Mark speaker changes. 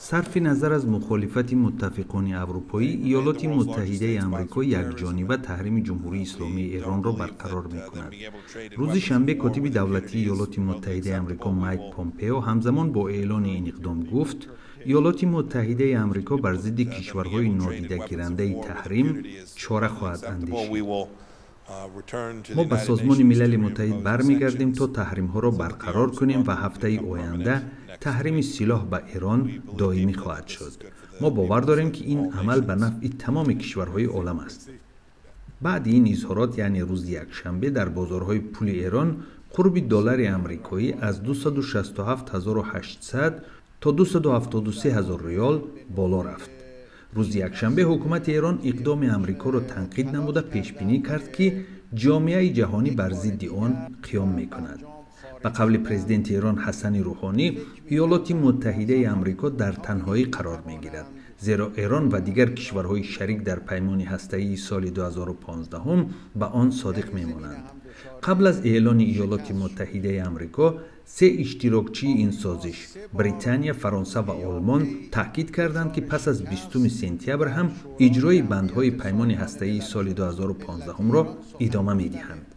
Speaker 1: Сарфи назар аз мухолифати муттафиқони аврупоӣ, Иёлоти Муттаҳидаи Амрико якҷониба таҳрими Ҷумҳурии Исломии Эронро барқарор мекунад. Рӯзи шанбе котиби давлатии Иёлоти Муттаҳидаи Амрико Майк Помпео ҳамзамон бо эълони ин иқдом гуфт, Иёлоти Муттаҳидаи Амрико бар зидди кишварҳои нодидагирандаи таҳрим чора хоҳад андешид. Мо ба Созмони Милали Муттаҳид бармегардем, то таҳримҳоро барқарор кунем ва ҳафтаи оянда таҳрими силоҳ ба Эрон доимӣ хоҳад шуд. Мо бовар дорем, ки ин амал ба нафъи тамоми кишварҳои олам аст. Баъди ин изҳорот, яъне рӯзи якшанбе, дар бозорҳои пули Эрон қурби доллари амрикоӣ аз 267 800 то 273 ҳазор риёл боло рафт. Рӯзи якшанбе ҳукумати Эрон иқдоми Амрикоро танқид намуда, пешбинӣ кард, ки ҷомеаи ҷаҳонӣ бар зидди он қиём мекунад. Ба қавли президенти Эрон Ҳасани Рӯҳонӣ, Иёлоти Муттаҳидаи Амрико дар танҳоӣ қарор мегирад, зеро Эрон ва дигар кишварҳои шарик дар паймони ҳастаии соли 2015 ба он содиқ мемонанд. Қабл аз эълони Иёлоти Муттаҳидаи Амрико, се иштирокчии ин созиш, Британия, Фаронса ва Олмон, таъкид карданд, ки пас аз 20 сентябр ҳам иҷрои бандҳои паймони ҳастаии соли 2015-ро идома медиҳанд.